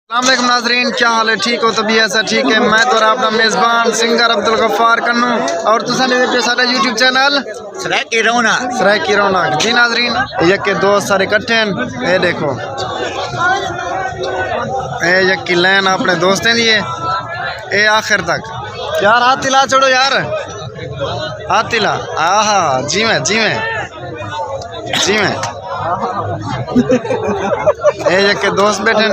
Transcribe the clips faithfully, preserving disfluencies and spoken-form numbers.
السلام علیکم ناظرین، کیا حال ہے؟ ٹھیک ہو؟ طبیعت سب ٹھیک ہے؟ میں تو اپنا میزبان سنگر عبدالغفار کنوں، اور تساں ݙیکھدے پیو ساݙا یوٹیوب چینل سرائیکی رونق۔ سرائیکی رونق۔ جی ناظرین، یکے دوست سارے اکٹھے ہیں، اے ݙیکھو، اے یکی لین اپݨے دوستیں دی ہے، اے آخر تک۔ یار ہتھ ہلا چھوڑو یار، ہتھ ہلا۔ آہا، جیویں جیویں جیویں۔ اے یکے دوست ٻیٹھن۔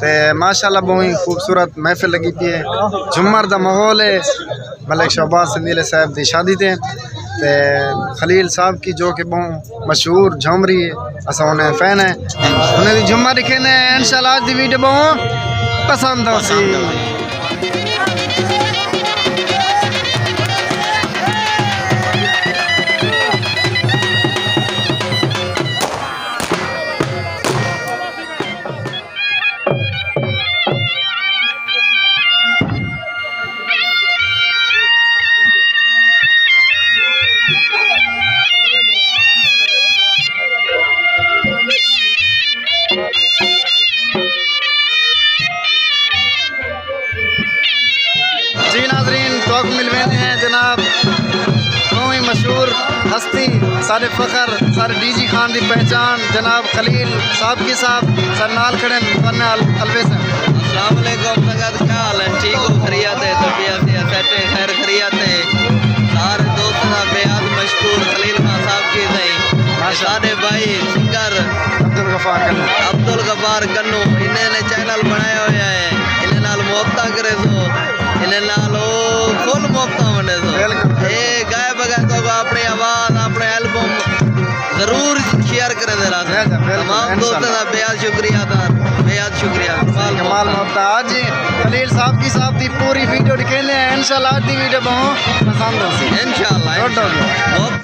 تے ماشاءاللہ ٻہوں ہی خوبصورت محفل لڳی پئی ہے، جھمر دا ماحول ہے۔ ملک شہباز سندیلے صاحب دی شادی تے، تے خلیل صاحب کی جو کہ ٻہوں مشہور جھمری ہے، اساں انہیں فین ہیں، انہیں دی جھمر ݙکھیندے ہیں۔ انشاءاللہ اڄ دی ویڈیو ٻہوں پسند ہوسی۔ جی ناظرین، تہاکوں ملویندے ہیں جناب، ٻہوں ہی مشہور ہستی، سارے فخر، سارے ڈی جی خان دی پہچان، جناب خلیل صاحب کی صاحب سر نال کھڑے ہیں، تہاݙے نال الویز ہیں۔ السلام علیکم سنگت، کیا حال ہے؟ ٹھیک ہو؟ خیریت ہے؟ طبیعت ہے؟ سیٹ ہے؟ خیر خیریت ہے؟ سارے دوستاں دا بے حد مشکور خلیل خان صاحب کی سائیں۔ ماشاءاللہ۔ سارے بھائی سنگر عبدالغفار کنوں۔ عبدالغفار کنوں، انہیں نے چینل بݨایا ہویا ہے، انہیں نال محبتاں کریسو، انہیں نال او فل محبتاں ونڈیسو۔ بالکل۔ اے گائے بغیر تو اپݨی آواز، اپݨے البم ضرور شیئر کریندے رہسو۔ بالکل، بالکل، تمام دوستاں دا بے حد شکریہ ادا، بے حد شکریہ۔ کمال محبت۔ اڄ خلیل صاحب کی صاحب دی پوری ویڈیو ݙکھیندے ہیں، انشاءاللہ اڄ دی ویڈیو ٻہوں پسند ہوسی۔ انشاءاللہ، گڈ ہو گیا۔ انشاءاللہ۔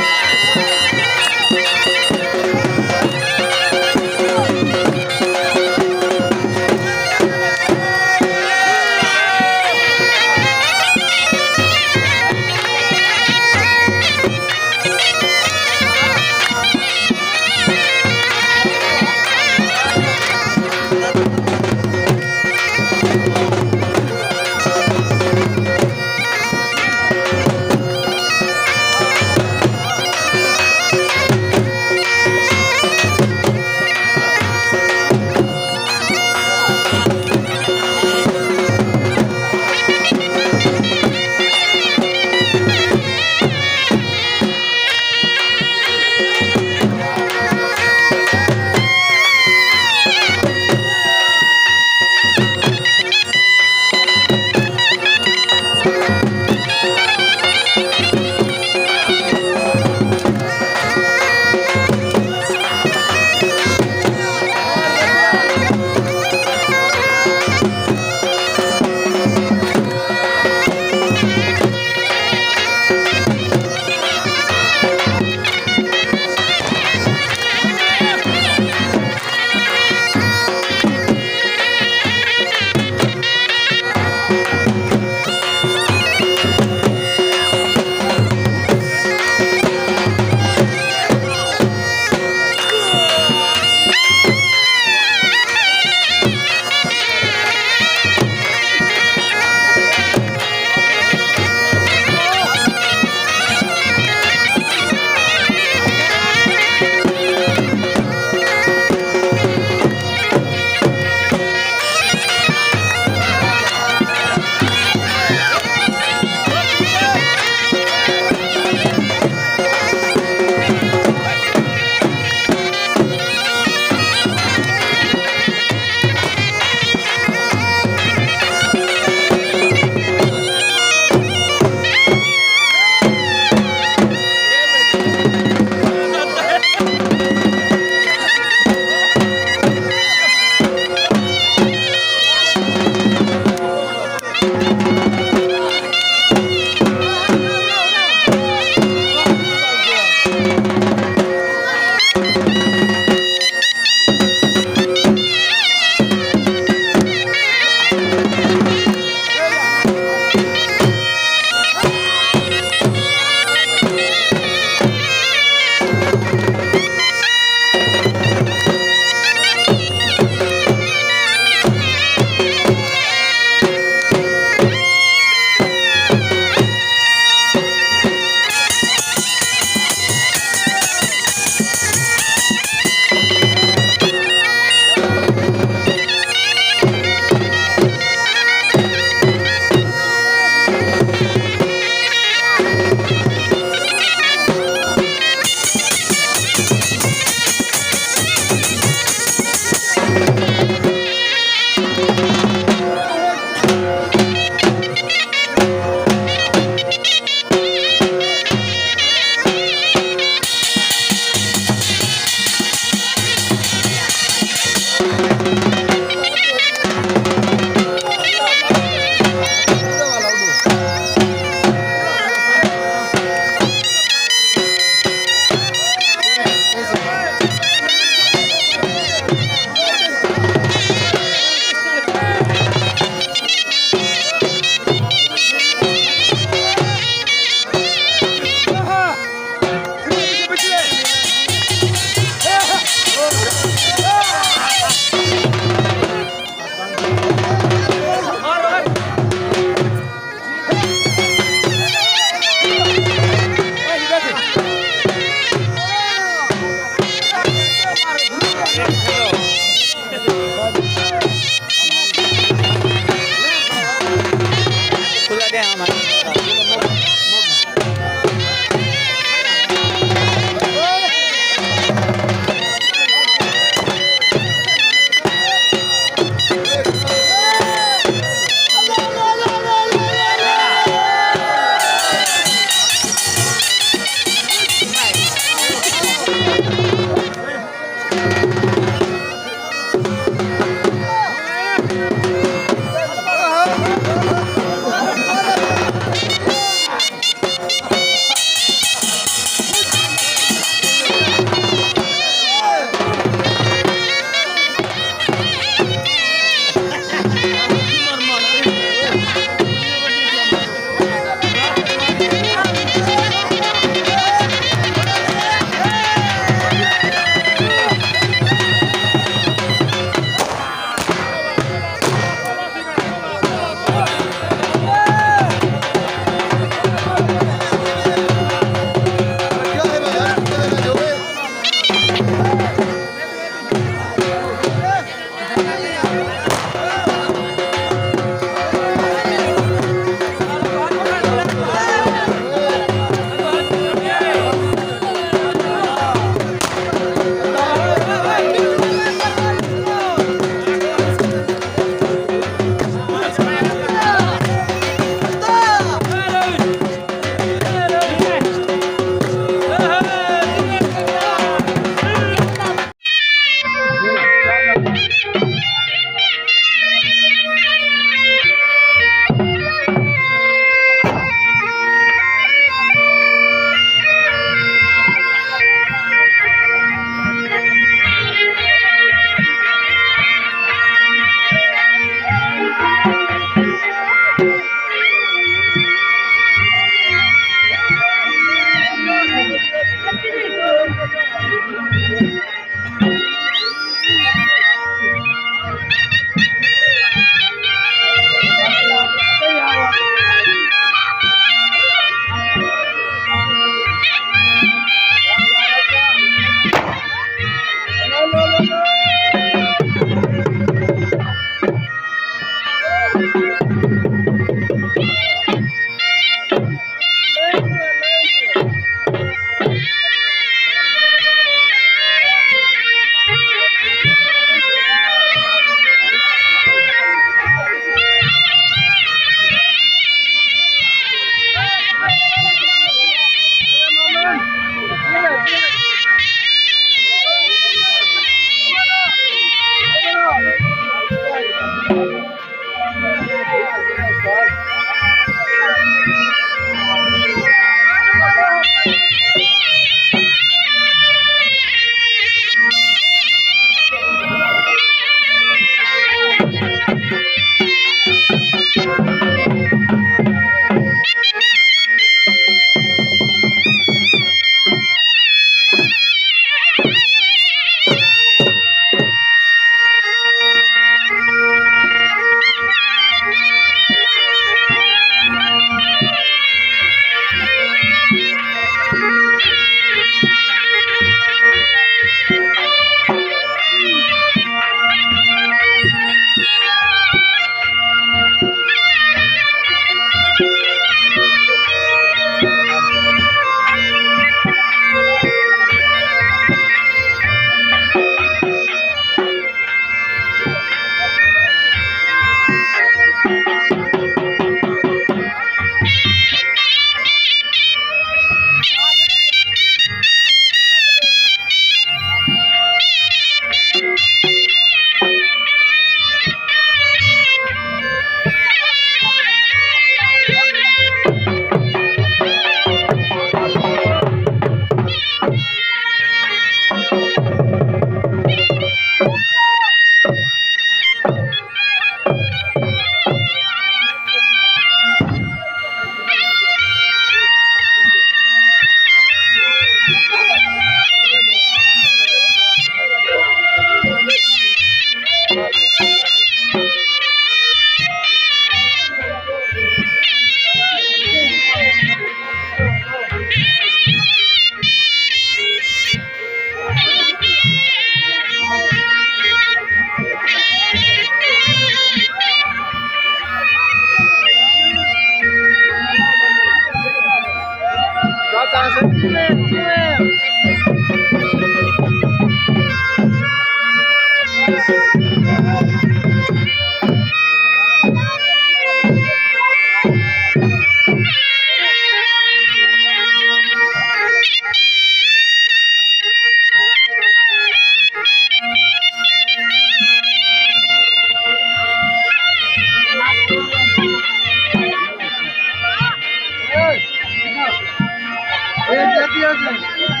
بے عزتی ہو سی۔